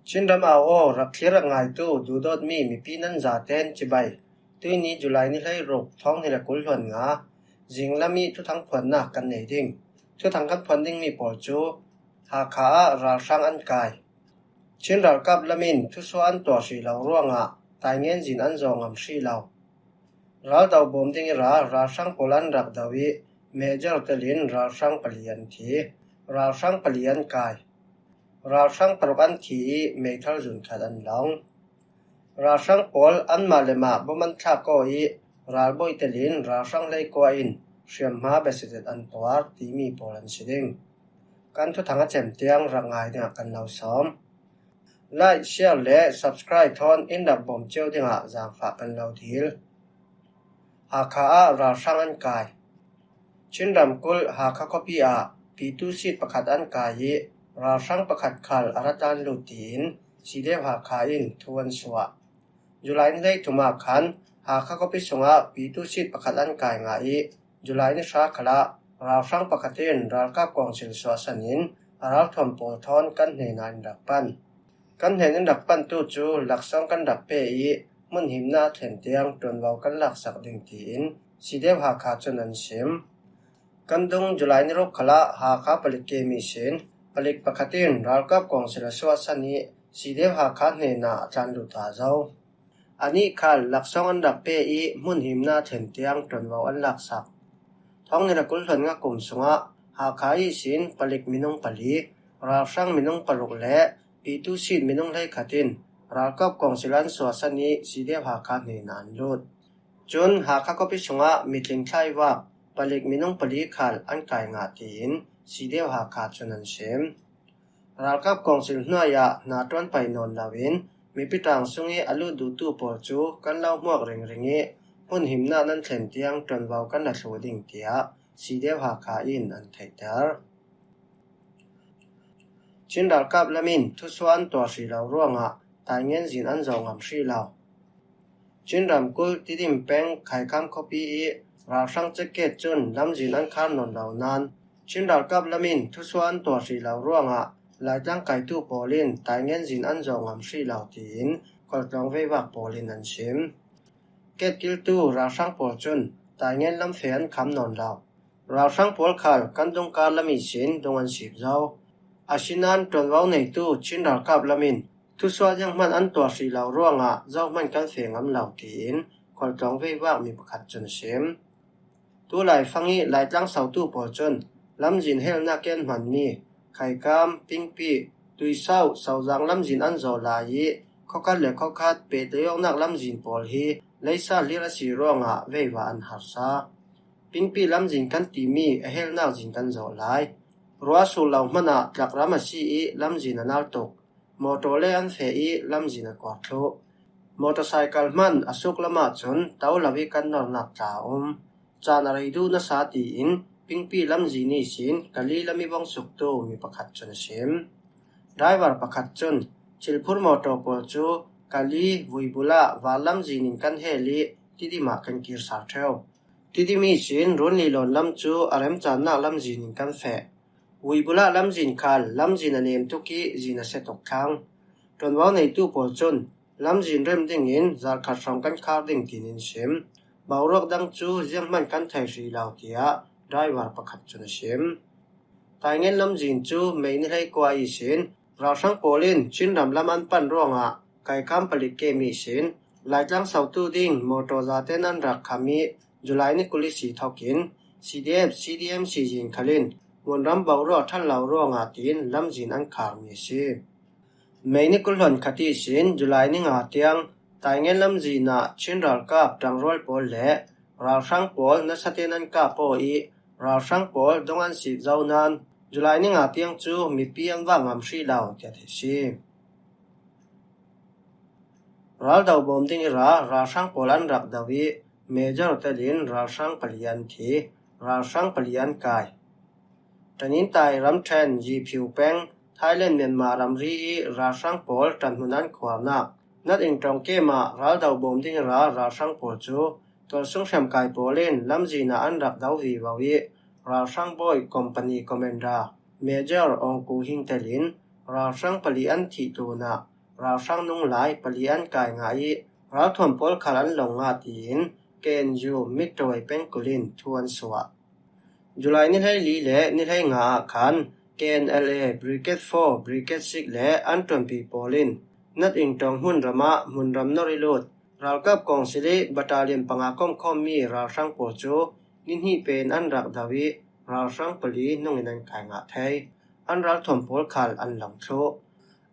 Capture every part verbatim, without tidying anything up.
Chin ram au aw, rak thlir rak ngaitu duhdawtmi mipi nan zaten cibai. Tuini July ni hleiruk, thawng hnih le kul hluan nga, zinglam i thuthang phuannak kan nei ding. Thuthang kan phuan dingmi pawl cu Hakha ah ralhrang an kai. Chin ralkap lamin thusuah an tuah hrih lo ruangah taingen zin an zawh ngam hrih lo. Raldo bawm ding i ra ralhrang pawl an rak do i, major telin ralhrang pali an thi. Ralhrang pali an kai. Ralhrang paruk an thi i, meithal zun khat an long. Ralhrang pawl anmah le mah bom an thlak aw i, ralbawi telin ralhrang hleikua in hriamhma besetet an tuar timi pawl an si ding. Kan thuthang a cem tiang rak ngai dingah kan lo sawm. Like, share le subscribe thawn in rak bawm cio dingah zaangfah kan lo dil. Hakha ah ralhrang an kai. Chin ramkulh Hakha khuapi ah pitu seat pakhat an kai i, ralhrang pakhat khal a ra tlan lut tiin C D F Hakha in thu an suah. July ni hleithum ah khan Hakha khuapi sungah pitu seat pakhat an kai ngah i, July ni hra khalah ralhrang pakhat in ralkap kawngsil suahsan in a ralthuam pawl thawn kan hnenah in rak pan. Kan hnen in rak pantu cu laksawng kan rak pe i, hmun himnak thlen tiang ṭuanvo kan laksak ding tiin C D F Hakha cun an sim. Kan dung July ni ruk khalah Hakha palik kem ihsin palik pakhat in ralkap kawngsil a suahsan i, C D F Hakha hnenah a tlan lut ta zo. Anih khal laksawng an rak pe i, hmun himnak thlen tiang ṭuanvo an laksak. Thawng hnih le kul hluan nga kum sungah Hakha ihsin palik minung pali, ralhrang minung paruk le pitu seat minung hleikhat in ralkap kawngsil an suahsan i, C D F Hakha hnenah an lut. Cun Hakha khuapi sungah mitling thlaivak palik minung pali khal an kai ngah tiin C D F Hakha cun an sim. Ralkap kawngsil hnuai ah hna ṭuan pai nawn loin mipi ṭaang sung i a lut duhtu pawl cu kan lo hmuak ringring i, hmun himnak nan thlen tiang ṭuanvo kan la thluh ding, tiah C D F Hakha in an theihter. Chin ralkap lamin thusuah an tuah hrih lo ruangah taingen zin an zawh ngam hrih lo. Chin ramkulh Tidim peng Khaikam khuapi i ralhrang ceket cun lamzin an khar nawn lo nain, Chin ralkap lamin thusuah an tuah hrih lo ruangah Laitlang kaitu pawl in taingen zin an zawh ngam hrih lo tiin khualtlawng veivak pawl in an sim. Ket kiltu ralhrang pawl cun taingen lamfe an kham nawn lo. Ralhrang pawl khal kan dungkar lam ihsin dung an sip zo. Asinain ṭuanvo neitu Chin ralkap lamin thusuah zianghman an tuah hrih lo ruangah zohman kan fe ngam lo, tiin khualtlawng veivak mi pakhat cun a sim. Tulai fang i Laitlang sautu pawl cun lamzin helnak i an hmanmi Khaikam, Pingpi, Tuisauh, Sauzang lamzin an zawh lai i, khawkhat le khawkhat pehtlaih awknak lamzin pawl hi leisa hlir a si ruangah veivak an harsa. Pingpi lamzin kan timi a helnak zin kan zawh lai. Ruah sullo hmanh ah tlakram a si i lamzin a nal tuk. Mawtaw le an feh i lamzin a kuar thluh. Motorcycle hmanh a suk lam ahcun to lo i kan nornak tla a um. Caan a rei duh nasa tiin Pingpi lamzin ihsin Kali lam i bawngsuktu mi pakhat cun a sim. Driver pakhat cun thilphur mawtaw pawl cu Kali, Vuibula, Val lamzin in kan hel i Tidim ah kan kir sal ṭheu. Tidim ihsin Runli lawn lam cu a remcannak lamzin in kan feh. Vuibula lamzin khal lamzin a nem tuk i zin a se tuk thlang. Ṭuanvo neitu pawl cun lamzin rem dingin zarkhat hrawng kan khar ding tiin in sim. Boruak dang cu zianghman kan thei hrih lo, tiah driver pakhat cun a sim. Taingen lamzin cu May ni hleikua ihsin ralhrang pawl in Chin ram lam an pan ruangah Kaikham palik kem ihsin Laitlang sautu ding mawtaw zaten an rak kham i, July ni kul i si thokin C D F, C D M C zin khal in hmunram boruak ṭhal lo ruangah tiin lamzin an kharmi a si. May ni kul hluan khat ihsin July ni nga tiang Taingen lamzin ah Chin ralkap ṭangrual pawl le ralhrang pawl nasaten an kap aw i, ralhrang pawl dong an sik zo nain July ni nga tiang cu mipi an vak ngam hrih lo, tiah theih si. Raldo bawm ding i ra ralhrang pawl an rak do i, major telin ralhrang pali an thi, ralhrang pali an kai. Tanintai ramṭhen Yiphiu peng, Thailand Myanmar ramri i ralhrang pawl ṭanhmun an khuarnak Nat Ing Tawng kem ah raldo bawm ding i ra ralhrang pawl cu tualsung hriamkai pawl in lamzin ah an rak do vivo i, ralhrang bawi company commander Major Aung Ku Hing telin ralhrang pali an thih tlunah ralhrang nunglai pali an kai ngah ih, ralthuam pawl khal an long ngah tiin K N U Mittawei pengkul in thu an suah. July ni hleili le ni hleinga ah khan K N L A Brigade four, Brigade six le an ṭuanpi pawl in Nat Ingtawng hmunram ah hmunram nawr ih lut ralkap kawngsil ih battalion panga komkhawmmi ralhrang pawl cu ni hnih pen an rak do ih ralhrang pali nungin an kai ngah thei. An ralthuam pawl khal an long thluh.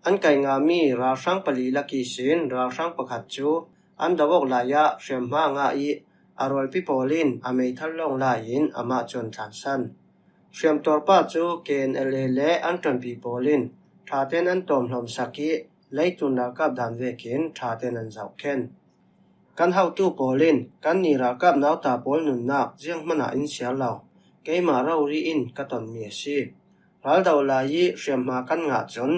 An kai ngahmi ralhrang pali lak ihsin ralhrang pakhat cu an do awk lai ah hriamhma ngah ih a rualpi pawl in a meithal lawng lai in amah cu an tlansan. Hriamtuarpa cu K N L A le an ṭuanpi pawl in ṭhatein an tawmhlawm sak ih leitlun ralkap dan vekin ṭhatein an zohkhen. Kan hotu pawl in kannih ralkap nauta pawl nunnak zianghman ah in siar lo, keimah rori in ka tonmi a si. Ral do lai ih hriamhma kan ngah cun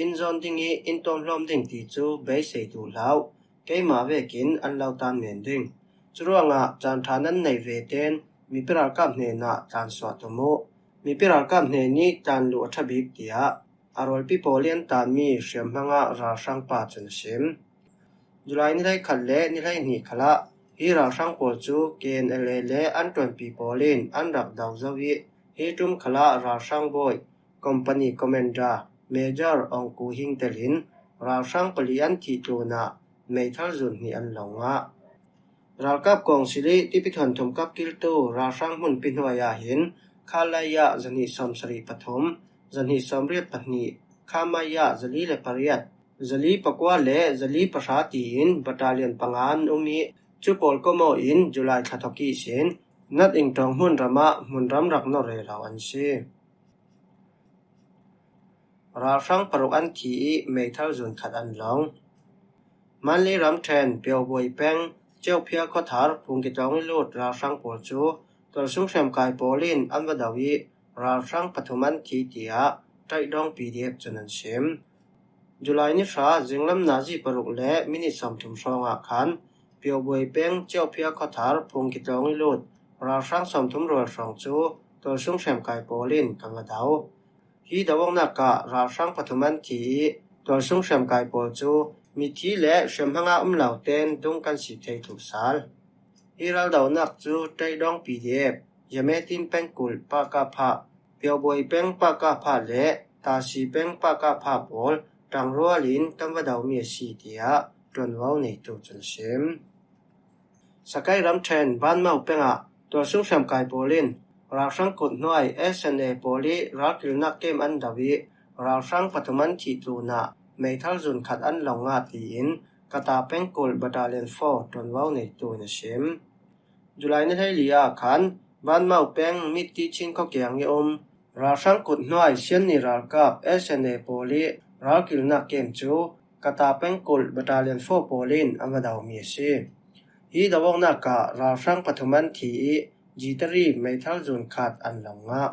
in zawn ding ih in tawmhlawm ding ti cu beisei duh hlah uh. Keimah vekin an lo tan men ding. Curuangah caan ṭha nan neih vetein mipi ralkap hnenah tlansuah tum uh. Mipi ralkap hnen ih tlan luh a ṭha bik, tiah a rualpi pawl ih an tanmi hriamhma ngah ralhrang pa cun a sim. July ni hleikhat le ni hleihnih khalah hi ralhrang pawl cu K N L A le an ṭuanpi pawl in an rak do zo ih hi ṭum khalah ralhrang bawi, company commander, Major Ong Ku Hing telin ralhrang pali an thih tlunah meithal zun hnih an long ngah. Ralkap kawngsil ih tipi thuanthum kap kiltu ralhrang hmunpi hnuai ah hin khalai ah zahnih sawmsarih pathum, zahnih sawmriat pahnih, khamai ah zali le pariat, zali pakua le zali pahra tiin battalion panga an um ih cu pawl komawh in July thla thawk ihsin Nat Ingtawng hmunram ah hmunram rak nawr rero an si. Ralhrang paruk an thi ih meithal zun khat an long. Manli ramṭhen Piobuai peng, Ceuphia khuathar Phungkitlawng ih lut ralhrang pawl cu tualsung hriamkai pawl in an va do ih ralhrang pathum an thi, tiah Taidawng P D F cun an sim. July ni hra zinglam nazi paruk le minit sawmthum hrawngah khan Piobuai peng Ceuphia khuathar Phungkitlawng ih lut ralhrang sawmthum rual hrawng cu tualsung hriamkai pawl in kan va do. Hi do awknak ah ralhrang pathum an thi ih tualsung hriamkai pawl cu mithi le hriamhma ngah um lo tein dung kan si thei thluh sal. Hi raldonak cu Taidawng P D F, Yametin pengkulh Pakapha, Piobuai peng Pakapha le Tasi peng Pakapha pawl ṭangrual in kan va domi a si, tiah ṭuanvo neitu cun a sim. Sakai ramṭhen Banmau pengah tualsung hriamkai pawl in ralhrang kut hnuai S N A pawl ih ralkilnak kem an do ih ralhrang pathum an thih tlunah meithal zun khat an long ngah tiin Kata pengkulh Battalion four ṭuanvo neitu in a sim. July ni hleili ah khan Banmau peng Mitti Chin khuakiang ih um ralhrang kut hnuai Sianni ralkap S N A pawl ih ralkilnak kem cu Kata pengkulh Battalion four pawl in an va domi a si. Hi do awknak ah ralhrang pathum an thi ih Jitari meithal zun khat an long ngah.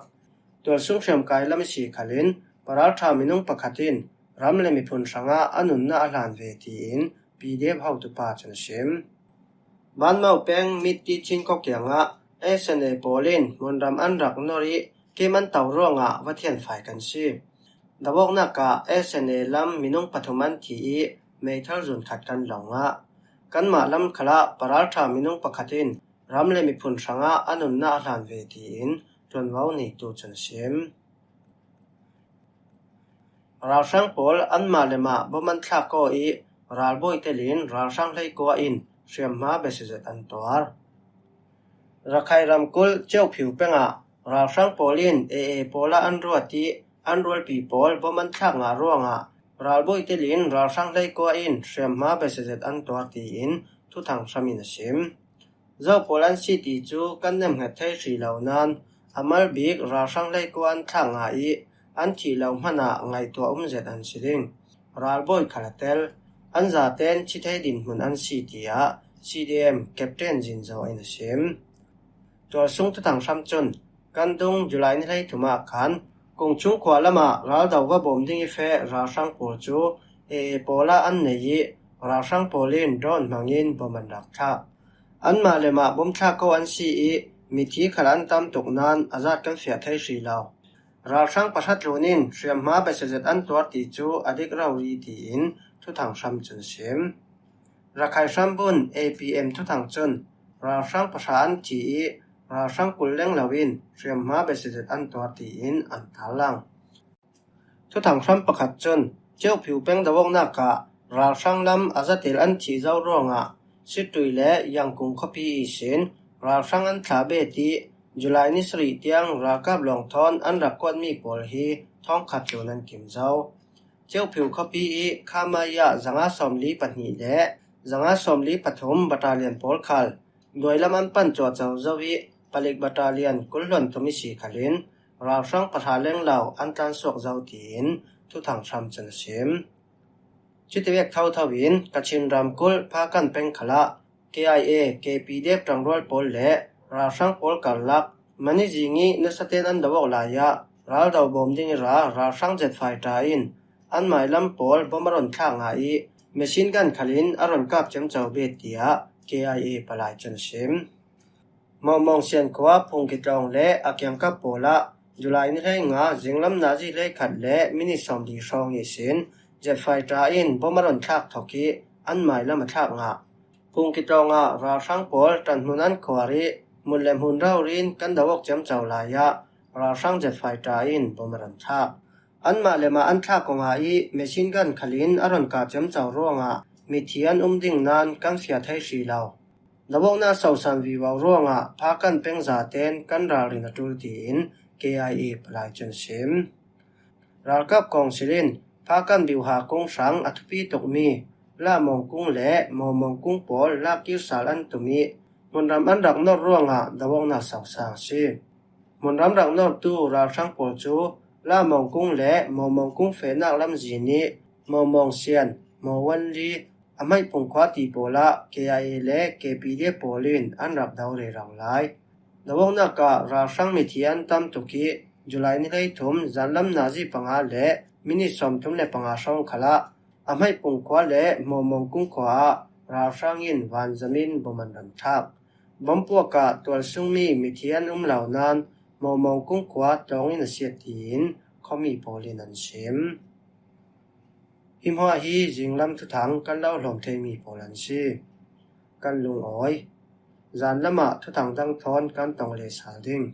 Tualsung hriamkai lam a si khalin paralṭha minung pakhat in ram le miphun hrangah a nunnak a hlan ve tiin P D F hotupa cun a sim. Banmau peng Mitti Chin khuakiangah S N A pawl in hmunram an rak nor ih kim an to ruangah va thianfai kan si. Do awknak ah S N A lam minung pathum an thi ih meithal zun khat kan long ngah. Kanmah lam khalah paralṭha minung pakhat in ram le miphun hrangah a nunnak a hlan ve tiin ṭuanvo neitu cun a sim. Ralhrang pawl anmah le mah bom an thlak aw ih ralbawi telin ralhrang hleikua in hriamhma besiazet an tuar. Rakhine ramkulh Ceuphio pengah ralhrang pawl in A A pawl ah an ruat ih an rualpi pawl bom an thlak ngah ruangah ralbawi telin ralhrang hleikua in hriamhma besiazet an tuar tiin Thuthang Hram in a sim. Zo pawl an si ti cu kan nemhnget thei hrih lo nain a mal bik ralhrang hleikua an thlak ngah ih an thih lo hmanah ngaihtuah um zet an si ding. Ralbawi khal a tel. An zatein thi thei dinhmun an si, tiah C D M Captain Zin Zaw in a sim. Tualsung Thuthang Hram cun kan dung July ni hleithum ah khan Kungchung khua lamah raldo va bawm ding ih feh ralhrang pawl cu A A pawl ah an nei ih ralhrang pawl in drone hmangin bom an rak thlah. Anmah le mah bom thlak ko an si ih mithi khal an tam tuk nain a zat kan fiah thei hrih lo. Ralhrang pahra tlunin hriamhma besezet an tuar ti cu a dik rori tiin thuthang hram cun a sim. Rakhine hrambun A P M thuthang cun ralhrang pahra an thi i ralhrang kul leng loin hriamhma besezet an tuar tiin an tarlang. Thuthang hram pakhat cun Kyaukphyu peng doawknak ah ralhrang lam a zatel an thih zo ruangah Sittwe le Yangkung khuapi ihsin ralhrang an thlah bet i July ni sarih tiang ralkap lawng thawn an rak kuatmi pawl hi thawngkhat tlun an kim zo. Kyaukphyu khuapi i Khamaya zanga sawmli pahnih le zanga sawmli pathum battalion pawl khal duailam an pan cuahco zo i palik battalion kul hluan thum i si khalin ralhrang pahra leng lo an tlansuak zo tiin thuthang hram cun a sim. Cutivek thotho in Kachin ramkulh Phakan peng khalah K I A, K P D F ṭangrual pawl le ralhrang pawl karlak mani zing i nasaten an do awk lai ah raldo bawm ding i ra ralhrang jet fighter in an mailam pawl bom a rawn thlak ngah i machine gun khalin a rawn kap ciamco bet tiah K I A palai cun a sim. Mawngmawng Sian khua Phungkitlawng le a kiangkap pawl ah July ni hleinga zinglam nazi hleikhat le minit sawmli hrawng ihsin jet fighter in bom a rawn thlak thawk i an mailam a thlak ngah. Phungkitlawng ah ralhrang pawl ṭanhmun an khuar i hmun le hmun raurin kan do awk ciamco lai ah ralhrang jet fighter in bom a rawn thlak. Anmah le mah an thlak kongah i machine gun khalin a rawn kah ciamco ruangah mithi an um ding nan kan fiah thei hrih lo. Doawknak sosan vivo ruangah Phakan peng zaten kan ralrin a ṭul tiin K I A palai cun a sim. Ralkap kawngsil in Phakan biuha kung hrang a thupi tukmi Lamawng kung le Mawmawng kung pawl lak kir sal an tum i hmunram an rak nor ruangah doawknak sosan a si. Hmunram rak nortu ralhrang pawl cu Lamawng kung le Mawmawng kung fehnak lamzin i Mawmawng Sian, Mawanli, a hmaihpung khua ti pawl ah K I A le K P D F pawl in an rak do rero lai. Doawknak ah ralhrang mithi an tam tuk i July ni hleithum zanlam nazi panga le minit sawmthum le panga hrawng khalah a hmaihpung khua le Mawmawng kung khua ah ralhrang in vanzam in bom an rawn thlak. Bom puak ah tualsungmi mithi an um lo nan Mawmawng kung khua tlawng in a siat tiin khuami pawl in an sim. Hi hmuah hi zinglam thuthang kan lo hlawm theimi pawl an si. Kan lungawi. Zanlam ah thuthang dang thawn kan tong leh sal ding.